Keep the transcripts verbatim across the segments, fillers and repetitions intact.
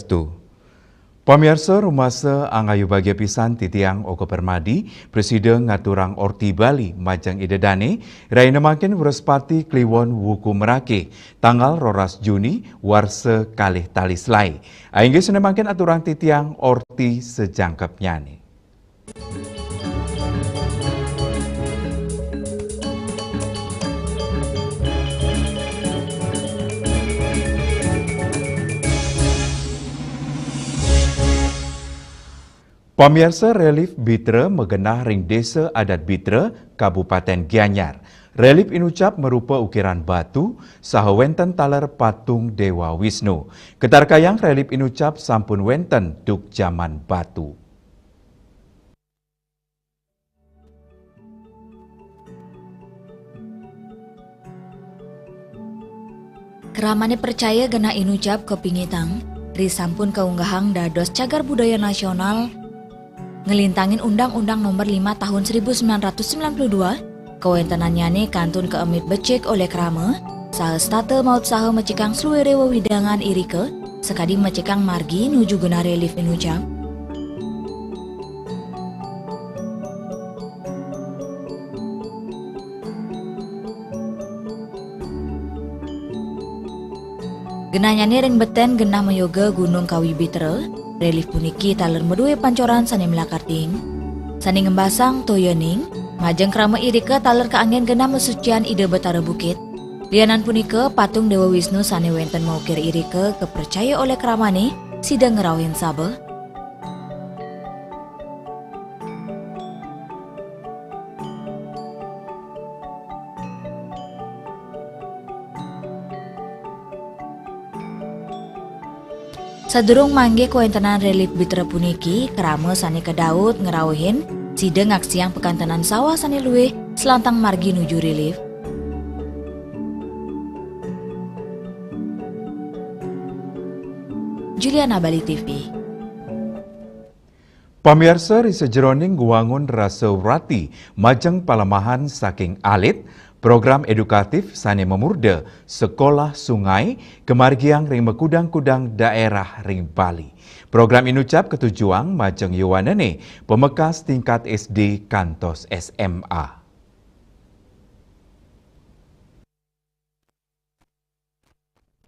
Tuh. Pamiarsa, rumasa angayu bagia pisan titiang Oka Permadi, prasida ngaturang Orti Bali majeng Ida Dane, rahina mangkin Wrespati Kliwon Wuku Merake, tanggal roras Juni, warsa kalih tali selae. Inggih sane mangkin aturang titiang Orti sajangkepnyane. Pamiarsa, relief Bitra magenah ring Desa Adat Bitra, Kabupaten Gianyar. Relief inucap marupa ukiran batu saha wenten taler patung Dewa Wisnu. Katarkayang relief inucap sampun wenten duk jaman batu. Kramane pracaya genah inucap kapingitang, ri sampun kaunggahang dados cagar budaya nasional, nglintangin Undang-Undang Nomor lima Tahun seribu sembilan ratus sembilan puluh dua, kawentenannyane kantun kaemit becik olih krama, saha setata mautsaha mecikang sluere wewidangan irika, sakadi mecikang margi nuju genah relief inucap. Genahnyane ring beten genah mayoga Gunung Kawi Bitra, relief puniki taler madue pancoran sane malakar tiing, sane ngembasang toyaning, majeng krama irika taler kaanggen genah masucian Ida Betara Bukit. Lianan punika, patung Dewa Wisnu sane wenten maukir irika kapracaya olih kramane sida ngrauhin saba. Sadurung manggih kawentenan relief Bitra puniki, krama sane kadaut ngrauhin, sida ngaksiang pakantenan sawah sane luih selantang margi nuju relief. Juliana, Bali T V. Pamiarsa, ri sajeroning ngwangun rasa wrati majeng palemahan saking alit, program edukatif sane mamurda Sekolah Sungai kamargiang ring makudang-kudang daerah ring Bali. Program inucap katujuang majeng yowanane pamekas tingkat S D kantos S M A.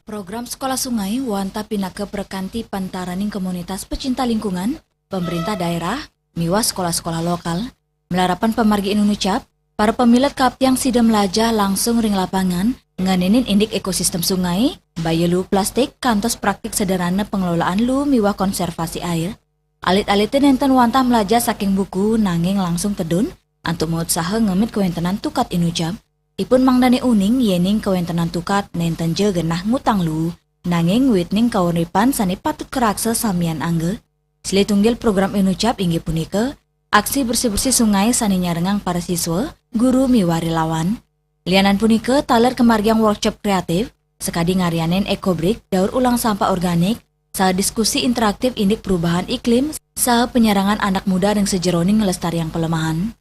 Program Sekolah Sungai wantah pinaka prakanti pantaraning komunitas pecinta lingkungan, pemerintah daerah, miwah sekolah-sekolah lokal. Malarapan pamargi inucap, para pamilet kaptiang sida mlajah langsung ring lapangan, ngenenin indik ekosistem sungai, baya luu plastik, kantos praktik sederhana pengelolaan luu miwah konservasi air. Alit-alite nenten wantah mlajah saking buku, nanging langsung tedun, antuk mautsaha ngemit kawentenan tukad inucap. Ipun mangdane uning yening kawentenan tukad nenten ja genah ngutang luu, nanging witning kauripan sane patut karaksa samian angga. Silih tunggil program inucap inggih punika aksi bersih-bersih sungai sane nyarengang para siswa, guru miwah relawan. Lianan punika, taler kamargiang workshop kreatif, sakadi ngaryanin eco brick, daur ulang sampah organik, saha diskusi interaktif indik perubahan iklim, saha penyarangan anak muda ring sajeroning nglestariang palemahan.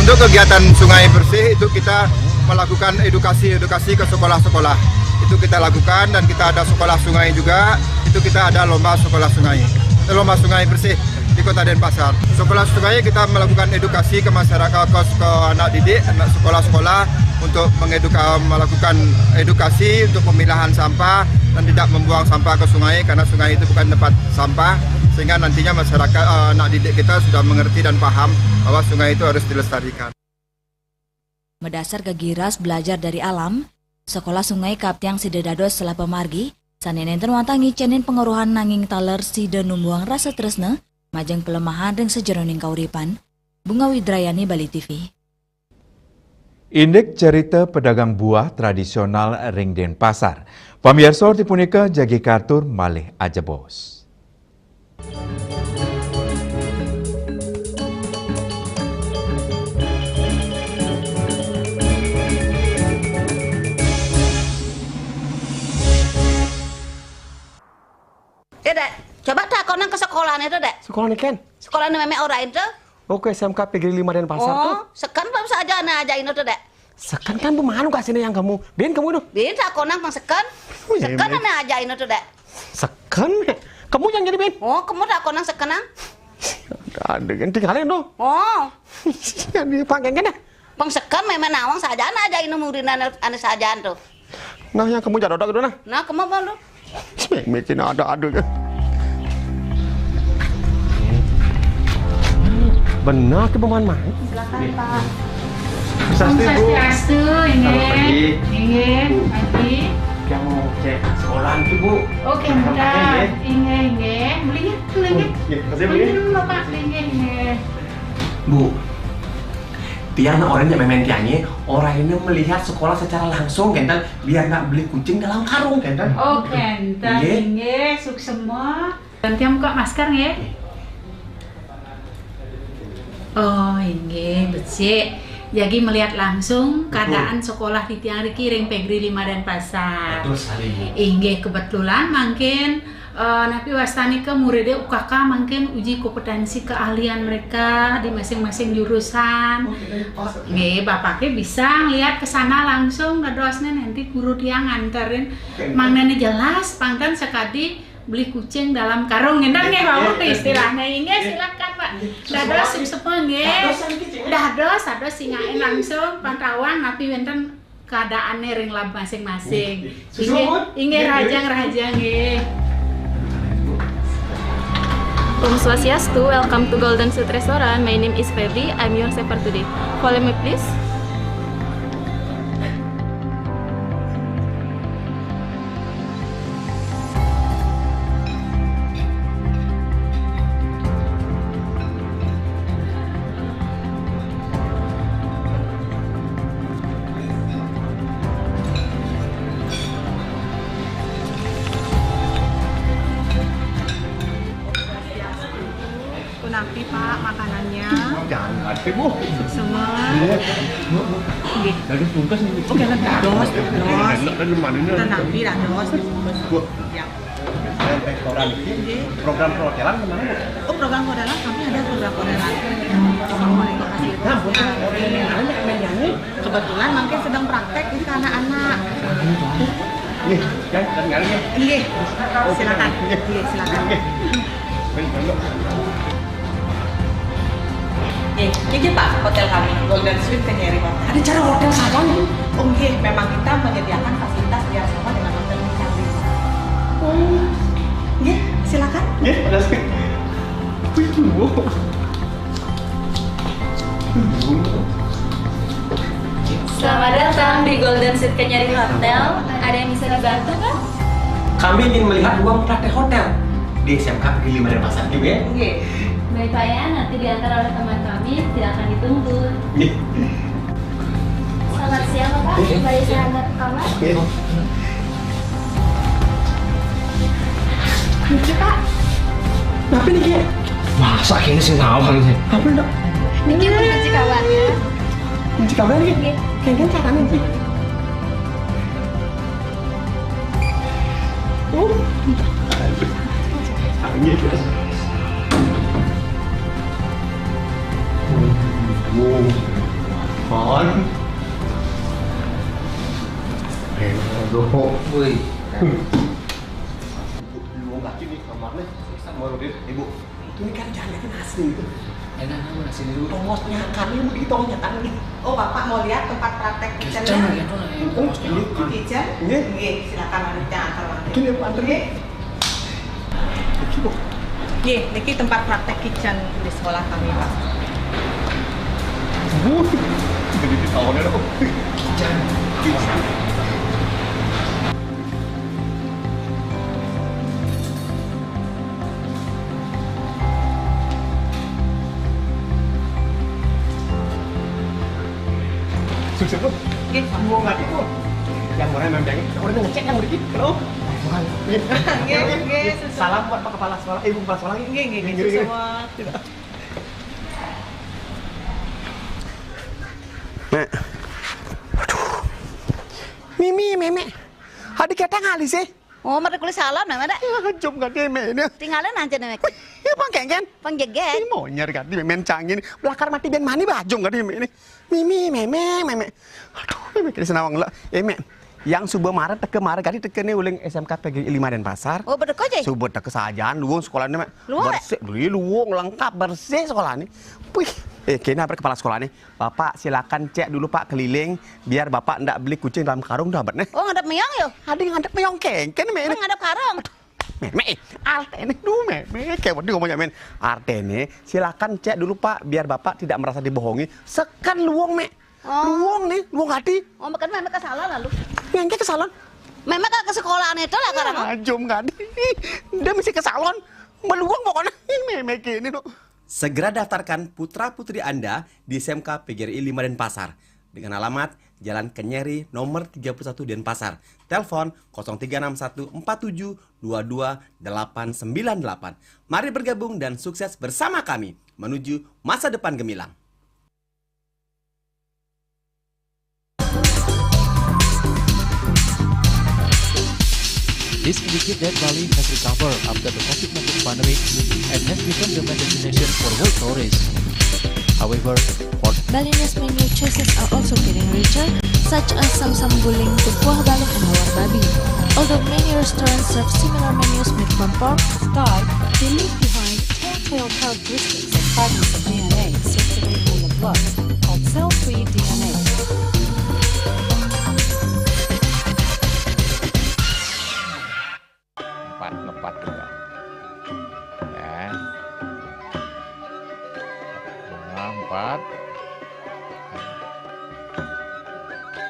Untuk kegiatan sungai bersih itu kita melakukan edukasi-edukasi ke sekolah-sekolah. Itu kita lakukan dan kita ada sekolah sungai juga, itu kita ada lomba sekolah sungai. Lomba sungai bersih di Kota Denpasar. Sekolah sungai kita melakukan edukasi ke masyarakat, ke, ke anak didik, anak sekolah-sekolah untuk mengeduka-, melakukan edukasi untuk pemilahan sampah dan tidak membuang sampah ke sungai karena sungai itu bukan tempat sampah, sehingga nantinya masyarakat, eh, anak didik kita sudah mengerti dan paham bahwa sungai itu harus dilestarikan. Madasar gagiras belajar dari alam, sekolah sungai kaptiang sida dados selah pamargi, sane nenten wantah ngicenin pangoruhan nanging taler sida numbuhang rasa tresna, majeng palemahan ring sajeroning kauripan. Bunga Widrayani, Bali T V. Indik cerita pedagang buah tradisional ring Denpasar. Pamiarsa, orti punika jagi katur malih ajebos. Eh, Dek, coba takonang ke sekolahne to, Dek. Sekolahne ken? Sekolahne Memek Orain to. Oh, ke S M K Negeri lima Denpasar to. Oh, seken apa saja ane ajahin to, Dek? Seken kan pemalu kasihnya yang kamu. Bin kamu to. Bin takonang pang seken. Seken ane ajahin to, Dek. Seken, Mék. Kemu yang jadi, Bin? Oh, kemu takonang sekenang? Ada yang tinggalin tuh. Oh. Yang dipakai kan dah. Pang seken mémé nawang sajaan aja ini murid anu, anu sajaan tuh. Nah, yang kemu jadodok itu nah. Nah, kemu apa lu? Mémé cina ada-ada kan. Benar ke pemahaman. Silakan, Pak. Swastiastu, Bu. Swastiastu, inggih. Selamat pagi. Inggih, Bu, pagi. Yang mau cek sekolahan tuh, Bu. Oke, bentar. Inggih, inggih. Belinya, belinya. Iya, makasih, Bu. Belinya dulu, Pak. Inggih, inggih. Bu, tiang nak orangnya mémén tiangnya, orang ini melihat sekolah secara langsung, kénten, biar nggak beli kucing dalam karung, kénten. Oh, kénten, inggih. Inggih, suksema. Dan tiang buka masker, nggih. Oh, inggih, becik. Jagi melihat langsung keadaan sekolah di tiang riki ring Pegri lima Denpasar. Betul sekali, Bu. Inggih, kebetulan mangkin, eh, napi wastané ké muridé U K K mangkin uji kompetensi keahlian mereka di masing-masing jurusan. Oke, baik, Pak. Nggih, Bapaké bisa ngeliat ke sana langsung dadosné nanti guru tiang nganterin. Oke, mangdané jelas, pang ten sakadi beli kucing dalam karung, kénten nggih, Bapak, istilahnya. Inggih, silakan, Pak. Dados, suksema, nggih. Dados, dados, singain langsung, pantauan, napi wénten keadaannya ring lab masing-masing. Inggih, rahajeng, rahajeng, nggih. Om Swastiastu, welcome to Golden Sweet Restaurant. My name is Febri, I'm your server today. Follow me, please. Punapi, Pak, makanannya? Jangan, Bu. Semua. Iya. Nggih. Dados bungkus nih. Oke, dados, dados. Kan mana ini? Punapi, dados. Bu. Ya. Restoran ini program perhotelan gimana, Bu? Oh, program perhotelan, kami ada program perhotelan. Assalamualaikum, Pak. Nah, Bu, ini ada yang nyanyi. Kebetulan mangkin sedang praktek di sana anak. Nggih, ya, dan ngalih, ya. Nggih. Silakan. Nggih. Nggih, silakan. Nggih. Baik, baik. Nggih, niki, Pak, hotel kami, Golden Sweet Kenyeri Hotel. Ada cara hotel sawan? Oh, nggih, memang kita menyediakan fasilitas biar sama dengan hotel yang canggih. Oh. Nggih, silakan. Nggih, makasih. Wih, Bu. Selamat datang di Golden Sweet Kenyeri Hotel. Ada yang bisa dibantu, Pak? Kami ingin melihat ruang praktek hotel di S M K Negeri lima Denpasar, gitu ya? Oke. Baik, Pak, ya, nanti diantar oleh teman kami, silakan ditunggu. Iya. Selamat siang, Bapak. Iya. Mari, saya antar ke kamar. Iya. Niki, Pak. Kenapa nih, Ki? Masa kene sing nawang sih? Apa, Dok? Niki pun kunci kamarnya. Kunci kamarnya, Ki? Nggih. Kengken caranya, Ki? Oh. Nggih. Oh. Kon. Aduh. Woi. Lu nggak sih di kamarnya? Sama Rudin, Ibu. Itu nih kan jangan yakin asli itu. Enak, aku nasi dulu. Tongosnya kan, ini mau ditongosnya kan nih. Oh, Bapak mau lihat tempat praktek kitchennya? Kitchen, ya, tuh, ya, tongosnya. Ini kitchen? Iya. Nggih, silakan, nanti antar, nanti. Itu dia, Pak, antar. Nggih. Nggih, niki tempat praktek kitchen di sekolah kami, Pak. Wuh, jadi di tahunnya dong. Kitchen. Kitchen. Sukses, Bu. Nggih. Mau nggak, Bu? Yang orang memang, orang ngecek yang begitu. Halo. Nggih. Nggih, nggih, sukses. Salam buat Pak Kepala Sekolah, eh, Bu Kepala Sekolah. Nggih, nggih, nggih, nggih, sukses. Mék. Aduh. Mimi, Mémé. Adi kétang alis, eh? Oh, mata kulit salam, nah, mata. Ya, jom ganti, Mék, ini. Tinggalin aja nih, Mék. Ya, Bang Kengken. Bang Jegen. Ini mau nyari ganti, Mémé cangin. Belakar mati ben mani, bajong ganti, Mémé, ini. Mimi, Mémé, Mémé. Aduh, Mémé, kira senawang lah. Eh, Mék. Yang suba mara teka, mara gati teka ne uling S M K P G I lima Denpasar. Oh, beteka, Cai? Suba teka sajan, luung sekolahne, Mek. Luung, Mek? Bersih, beli luung lengkap, bersih sekolahne. Puih, eh, kena apa kepala sekolahne? "Bapak, silakan cek dulu, Pak, keliling, biar Bapak ndak beli kucing dalam karung dah, bet, neh." Oh, ngadep meong, yo? Ada yang ngadep meong kengken, Mek. Oh, ngadep karung. Mek, Mek, eh, artene, duh, Mek, Mek, kayak waduh ngomongnya, men. Artene, silakan cek dulu, Pak, biar Bapak tidak merasa dibohongi. Seken luung, Mek. Oh. Luung nih, luung gati. Oh, makanya Memek kesalan lalu. Ngengke kesalan. Memek ke sekolah itu lah sekarang. Ah, jom gati. Dia mesti kesalan. Meluung pokoknya. Ini Memek ini, loh. Segera daftarkan putra-putri Anda di S M K P G R I lima Denpasar dengan alamat Jalan Kenyeri nomor tiga puluh satu Denpasar. Telepon kosong tiga enam satu empat tujuh dua dua delapan sembilan delapan. Mari bergabung dan sukses bersama kami menuju masa depan gemilang. This indicates that Bali has recovered after the COVID nineteen pandemic and has become the main destination for world tourists. However, for Balinese menu choices are also getting richer, such as samsam guling, tukuah balung, and lawar babi. Although many restaurants serve similar menus made from pork, Sky, they leave behind telltale characteristics of fragments of D N A circulating in the blood called cell-free D N A. Empat, ngepat juga. Ya. Nah, empat.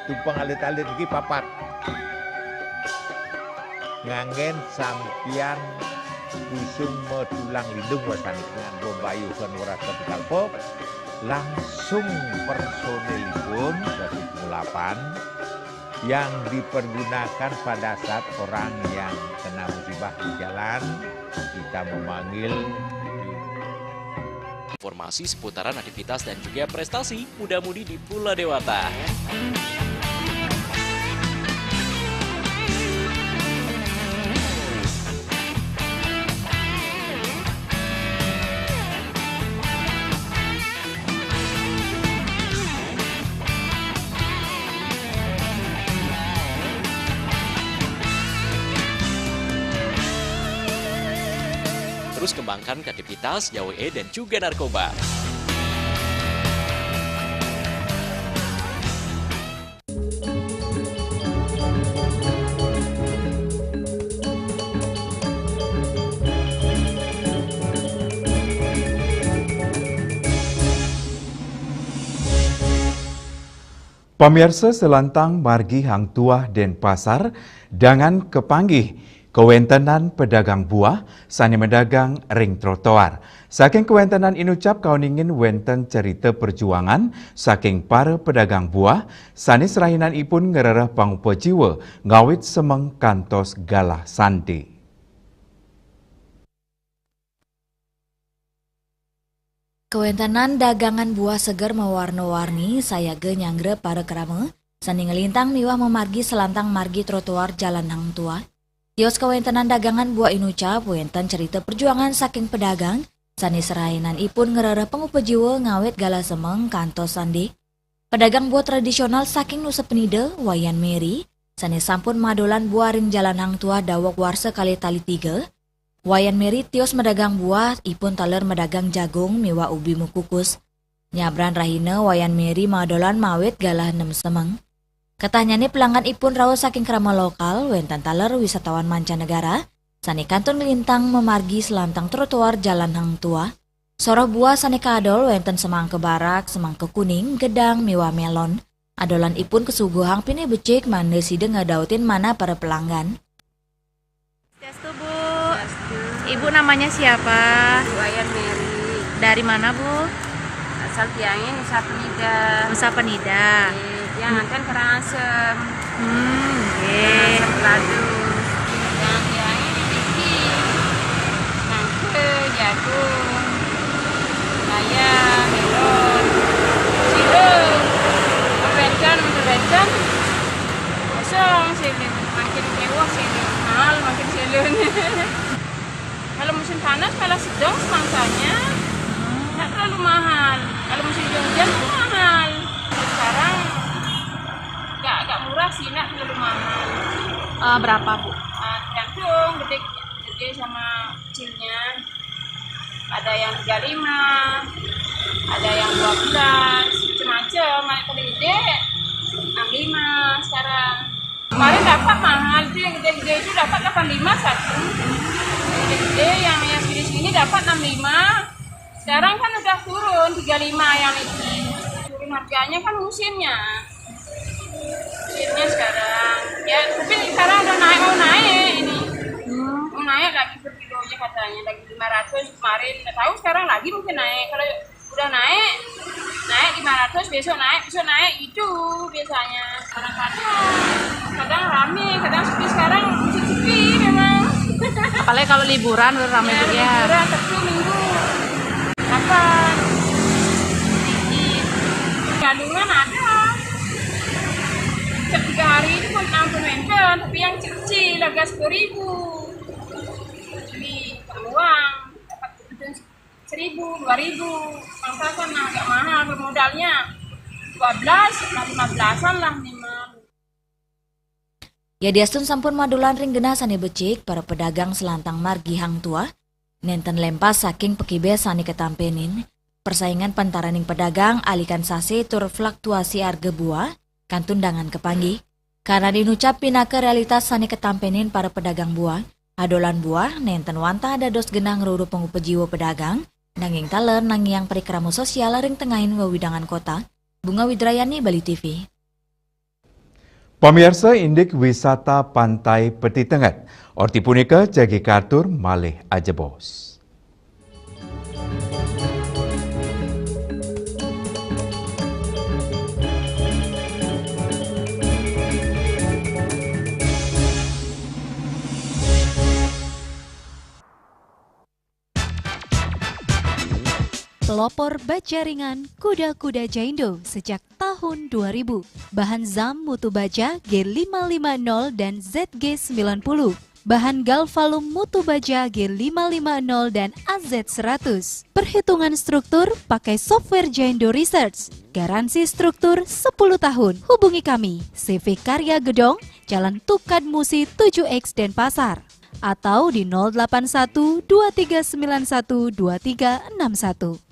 Tumpeng alit-alit iki papat. Nganggen sampiyan usung metulang lindung wasani nganggo bayuhan weras kapital pop, langsung personilipun dadi pengulapan yang dipergunakan pada saat orang yang kena musibah di jalan, kita memanggil. Informasi seputaran aktivitas dan juga prestasi muda-mudi di Pulau Dewata. Terus kembangkan kreativitas, jauhi dan juga narkoba. Pamiarsa, salantang margi Hang Tuah Denpasar, dangan kapanggih kawentenan pedagang buah sane madagang ring trotoar. Saking kawentenan inucap kauningin wenten cerita perjuangan saking para pedagang buah sane serahinanipun ngrereh pangupa jiwa ngawit semeng kantos galah sandi. Kawentenan dagangan buah seger mawarna-warni sayaga nyanggra para krama sane nglintang miwah mamargi salantang margi trotoar Jalan Hang Tuah. Tios kawentenan dagangan buah inucap wenten cerita perjuangan saking pedagang sane serahinanipun ngrereh pangupa jiwa ngawit galah semeng kantos sandih. Pedagang buah tradisional saking Nusa Penida, Wayan Mary, sane sampun madolan buah ring Jalan Hang Tuah daweg warsa kalih tali tiga. Wayan Mary tios madagang buah, ipun taler madagang jagung miwah ubi mukukus. Nyabran rahina Wayan Mary madolan mawit galah nem semeng. Ketahnyane pelangganipun rauh saking krama lokal, wenten taler wisatawan mancanegara, sane kantun nglintang mamargi selantang trotoar Jalan Hang Tuah. Soroh buah sane kadol wenten semangka barak, semangka kuning, gedang, miwah melon. Adolanipun kasuguhang pinih becik mangda sida ngadautin manah para pelanggan. Swastiastu, Bu. Swastiastu. Ibu namanya siapa? Bu Wayan Mary. Dari mana, Bu? Asal tiangnya Nusa Penida. Nusa Penida. Iya. Yang nganten Karangasem. Hmm, nggih. Karangasem Keladu. Yang, yang ini tinggi. Nangka, jagung, paya, melon, siling. Kebencan, kebencan. Kosong siling. Makin mewah siling. Mahal makin siling. Kalau musim panas malah sedang semangsanya. Nggak terlalu mahal. Kalau musim hujan tuh mahal. Sekarang nggak, nggak Murah sih, nggak terlalu mahal. Eh, berapa, Bu? Ah, tergantung gede, gede sama kecilnya. Ada yang tiga lima, ada yang dua belas, macam-macam. Ada yang gede, enam lima sekarang. Kemarin dapat mahal tuh, yang gede-gede itu dapat delapan lima satu. Gede-gede, yang, yang segini-segini dapat enam lima. Sekarang kan udah turun tiga lima yang ini. Turun harganya kan musimnya. Musimnya sekarang. Ya, tapi sekarang udah naik, mau naik ini. Hmm. Mau naik lagi per kilonya katanya, lagi lima ratus kemarin. Nggak tahu sekarang lagi mungkin naik. Kalau udah naik, naik lima ratus, besok naik, besok naik, itu biasanya. Kadang-kadang, kadang rame, kadang sepi. Sekarang sepi memang. Apalagi kalau liburan, udah rame. Ya, juga ya. Liburan, Sabtu, Minggu. Kapan? Sedikit. Galungan ada. Setiap tiga hari itu pun ampun, mencen, tapi yang kecil-kecil, harga sepuluh ribu. Beli uang, dapat untung seribu, dua ribu. Mangsa kan agak mahal modalnya. Dua belas, nah, lima belasan lah minimal. Ya, diastun sampun madulan ring genah sane becik, para pedagang selantang margi hang tuah, nenten lempas saking pakibeh sane katampenin. Persaingan pantaraning pedagang alikan sase tur fluktuasi arga buah kantun dangan kapanggih. Karna dinucap pinaka realitas sane katampenin para pedagang buah, adolan buah nenten wantah dados genah ngruru pangupa jiwa pedagang, nanging taler nangiang parikrama sosial ring tengahing wewidangan kota. Bunga Widrayani, Bali T V. Pamiarsa, indik wisata Pantai Peti Tenget. Orti punika jagi katur malih ajebos. Pelopor baja ringan Kuda-Kuda Jaindo sejak tahun dua ribu. Bahan zam mutu baja G lima lima nol dan Z G sembilan puluh. Bahan galvalum mutu baja G lima lima nol dan A Z seratus. Perhitungan struktur pakai software Jaindo Research. Garansi struktur sepuluh tahun. Hubungi kami, C V Karya Gedong, Jalan Tukad Musi tujuh X, Denpasar, atau di nol delapan satu dua tiga sembilan satu dua tiga enam satu.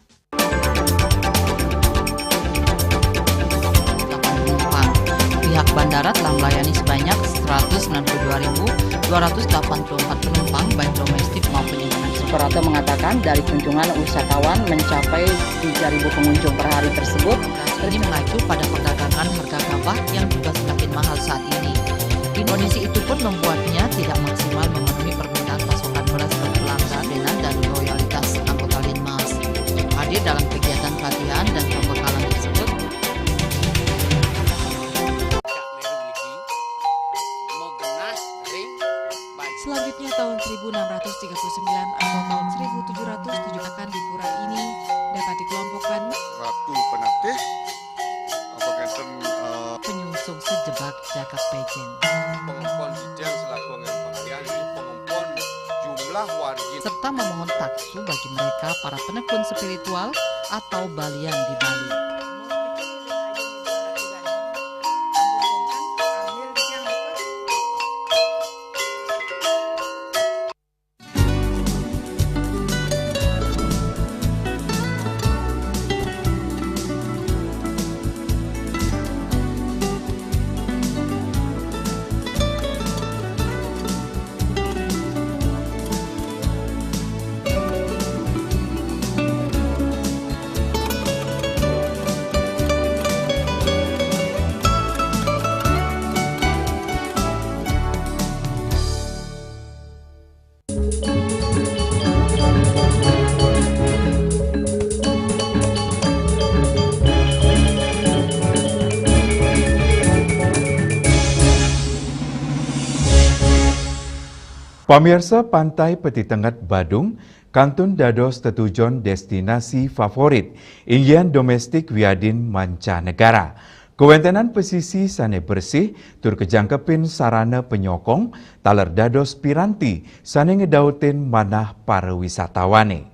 Pihak bandara telah melayani sebanyak seratus sembilan puluh dua ribu dua ratus delapan puluh empat penumpang, baik domestik maupun internasional. Suprapto mengatakan, dari kunjungan wisatawan mencapai tiga ribu pengunjung per hari tersebut, ini mengacu pada perdagangan harga gabah yang juga semakin mahal saat ini. Kondisi itu pun membuatnya tidak maksimal memenuhi permintaan pasokan beras ke pelanggan dan loyalitas anggota Linmas. Hadir dalam kegiatan pelatihan dan pembekalan tersebut. Selanjutnya, tahun seribu enam ratus tiga puluh sembilan atau tahun seribu tujuh ratus tujuh akan di pura ini dapat dikelompokkan Ratu Penatih, apa kenten, eh, penyungsung sejebak jagat pejen. Pengempon sidang selaku anggaran pengalihan, pengempon jumlah wargi. Serta memohon taksu bagi mereka para penekun spiritual atau balian di Bali. Pamirsa, Pantai Peti Tenget Badung kantun dados tetujon destinasi favorit inggih domestik wiadin mancanegara. Kawentenan pesisi sane bersih tur kajangkepin sarana panyokong taler dados piranti sane ngedautin manah para wisatawane.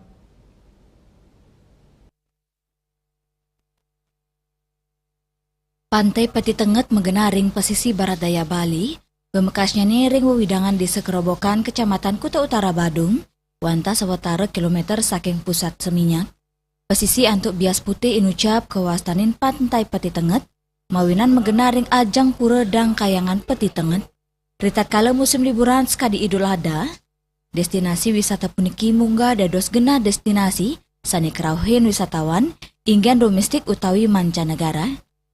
Pantai Petitenget magenah ring pesisi barat daya Bali, pamekasnyané ring wewidangan Désa Kerobokan, Kecamatan Kuta Utara, Badung, wantah sawatara kilométer saking pusat Seminyak. Pesisi antuk bias putih inucap kawastanin Pantai Petitenget, mawinan magenah ring ajeng Pura Dangkayangan Petitenget. Ritatkala musim liburan sakadi Idul Adha, destinasi wisata puniki munggah dados genah destinasi sané karauhin wisatawan, inggih domestik utawi mancanegara.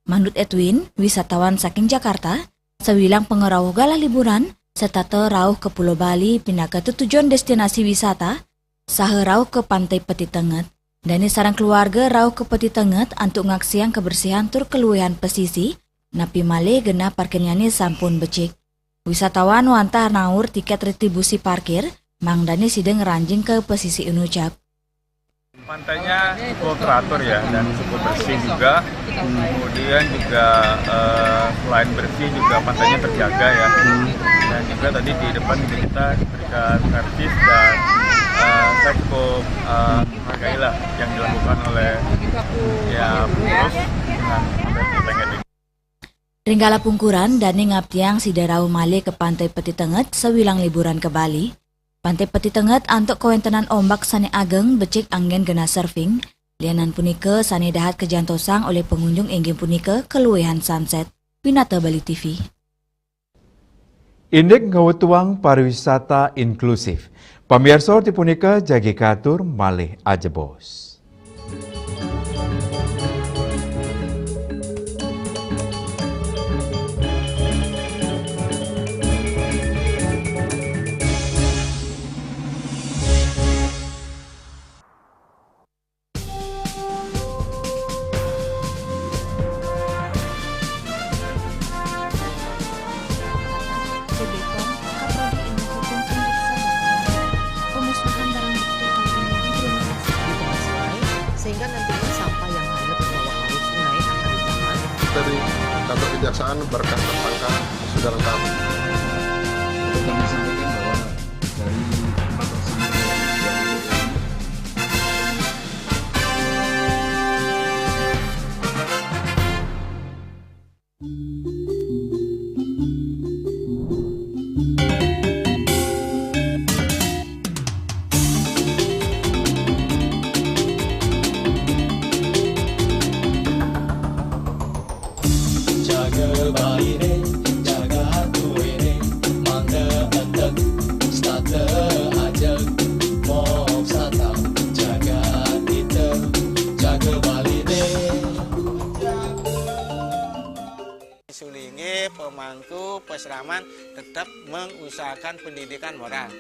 Manut Edwin, wisatawan saking Jakarta, sawilang pangrauh galah liburan, setata rauh ka Pulo Bali pinaka tetujon destinasi wisata, saha rauh ka Pantai Petitenget. Dané sareng keluarga rauh ka Petitenget antuk ngaksiang kabersihan tur kaluihan pesisi, napi malih genah parkirnyané sampun becik. Wisatawan wantah naur tikét retribusi parkir, mangdané sida ngranjing ka pesisi inucap. Pantainya cukup teratur ya, dan cukup bersih juga. Kemudian juga, eh, selain bersih juga pantainya terjaga ya. Dan juga tadi di depan juga kita diberikan servis dan, eh, saya cukup, eh, menghargailah yang dilakukan oleh ya pengurus dengan Pantai Petitenget ini. Ring galah pungkuran, dané ngaptiang sida rauh malih ka Pantai Petitenget sawilang liburan ka Bali. Pantai Petitenget antuk kawéntenan ombak sané ageng becik anggén genah surfing. Lianan punika sané dahat kajantosang olih pangunjung inggih punika kaluihan sunset. Winata Bali T V. Indik ngwetuang pariwisata inklusif. Pamiarsa, orti punika jagi katur malih ajebos. Sehingga nantinya sampah yang hanyut terbawa arus sungai akan ditahan. Dari kantor kejaksaan, berkas tersangka sudah lengkap. Kami sampaikan bahwa dari empat tersangka yang Jaga Bali né, jaga duéné, mangda entek, setata ajeg, moksa tau, jaga kita, jaga Bali né. Sulingé, pemangku, pasraman tetap mengusahakan pendidikan moral.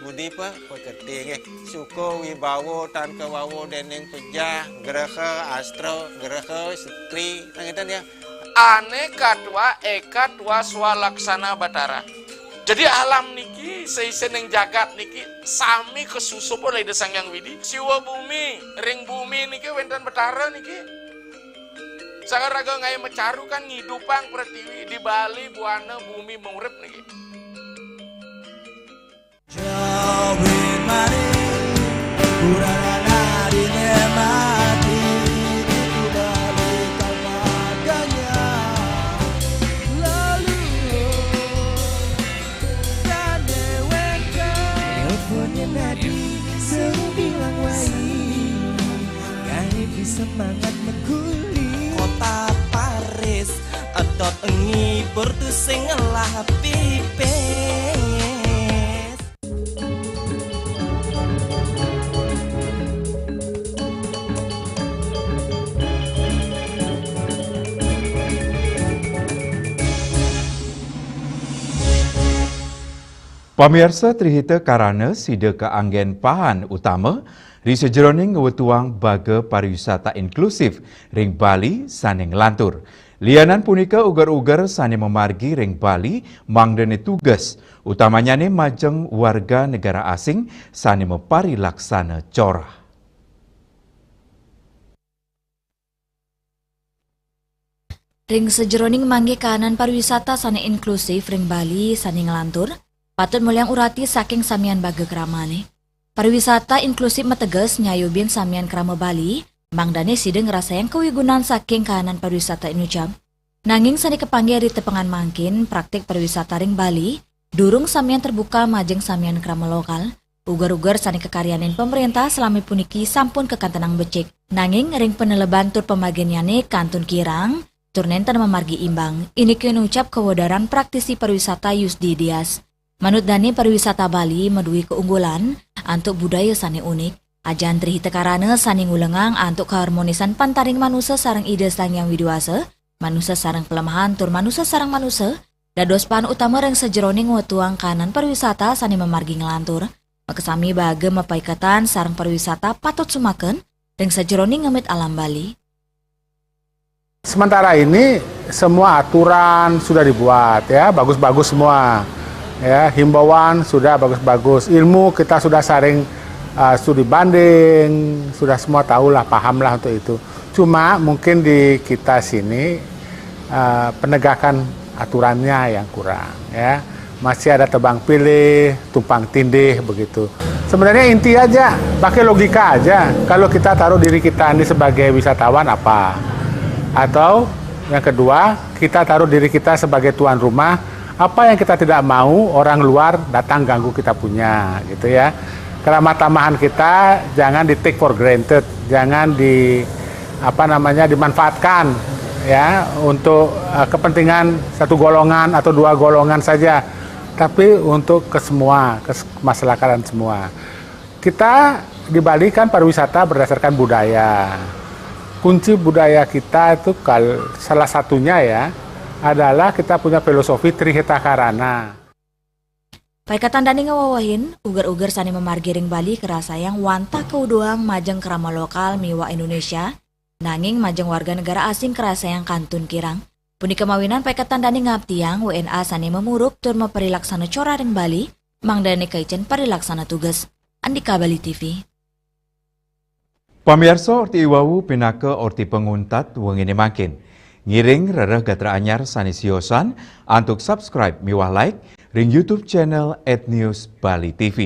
Budi pe-, pekerti nggih. Suka wibawa tan kawawa dening pejah, graha, astra, graha, setri, nah, ngéten ya. Ané katwa eka twa swalaksana Batara. Jadi alam niki, saisening jagat niki sami kasusup olih Ida Sang Hyang Widi. Siwa bumi, ring bumi niki wénten Batara niki. Sang raga ngaé macaru kan ngidupang pretiwi, di Bali buana bumi murip niki. Jawi mari, urarana dine mati, di Bali kalpaganya. Lalu, dan deweka. Nelponnya Nadi, selalu bilang wai. Gari bisa mangat meguli. Kota Paris, etot ngibur tu sing ngelah pipis. Pamiarsa, trihita karana sida kaanggén pahan utama ri sajeroning ngwetuang baga pariwisata inklusif ring Bali sané nglantur. Lianan punika uger-uger sané mamargi ring Bali mangdané tugas, utamanyané majeng warga negara asing sané maparilaksana corah. Ring sajeroning manggih kahanan pariwisata sané inklusif ring Bali sané nglantur, patut muliang urati saking samian baga kramané. Pariwisata inklusif mateges nyayubin samian krama Bali, mangdané sida ngrasayang kawigunan saking kahanan pariwisata inucap. Nanging sane kapanggih ri tepengan mangkin, praktik pariwisata ring Bali durung samian terbuka majeng samian krama lokal. Uger-uger sane kakaryanin pemerintah salami puniki sampun kakantenang becik. Nanging ring paneleban tur pamarginnyane kantun kirang, tur nenten mamargi imbang. Iniki nucap kawedaran praktisi pariwisata Yusdi Dias. Manut dane, pariwisata Bali madue kaunggulan antuk budaya sane unik. Ajan trihita karana sane ngulengang antuk kaharmonisan pantaring manusa sareng Ida Sang Hyang Widi Wasa, manusa sareng palemahan tur manusa sareng manusa, dados pan utama ring sajeroning wetuang kahanan pariwisata sane mamargi nglantur. Makasami baga mapaiketan sareng pariwisata patut sumaken ring sajeroning ngemit alam Bali. Sementara ini semua aturan sudah dibuat, ya, bagus-bagus semua. Ya, himbauan sudah bagus-bagus, ilmu kita sudah saring uh, studi banding, sudah semua tahulah, pahamlah untuk itu. Cuma mungkin di kita sini uh, penegakan aturannya yang kurang, ya. Masih ada tebang pilih, tumpang tindih begitu. Sebenarnya inti aja, pakai logika aja. Kalau kita taruh diri kita ini sebagai wisatawan, apa? Atau yang kedua, kita taruh diri kita sebagai tuan rumah, apa yang kita tidak mau orang luar datang ganggu kita punya, gitu, ya. Keramat tamahan kita jangan di take for granted, jangan di apa namanya dimanfaatkan, ya, untuk uh, kepentingan satu golongan atau dua golongan saja, tapi untuk ke semua, ke masyarakat semua. Kita di Bali kan pariwisata berdasarkan budaya. Kunci budaya kita itu kal salah satunya, ya, adalah kita punya filosofi Trihita Karana. Paiketan dane ngawewehin, uger-uger sane mamargi ring Bali karasayang wantah kauduhang majeng krama lokal miwah Indonesia, nanging majeng warga negara asing karasayang kantun kirang. Punika mawinan paiketan dane ngaptiang W N A sane mamurub tur maparilaksana cora ring Bali, mangdane kaicen parilaksana tugas. Andika Bali T V. Pamiarsa, orti iwau pinaka orti panguntat wengine mangkin. Ngiring rereh gatra anyar sane siosan antuk subscribe miwah like ring YouTube channel at News Bali T V.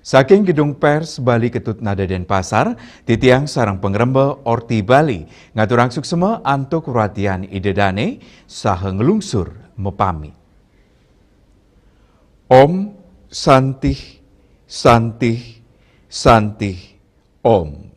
Saking Gedung Pers Bali Ketut Nada Denpasar, titiang sareng pangremba Orti Bali ngaturang suksema antuk ratian Ida Dane saha nglungsur mapamit. Om Santih, Santih, Santih, Om.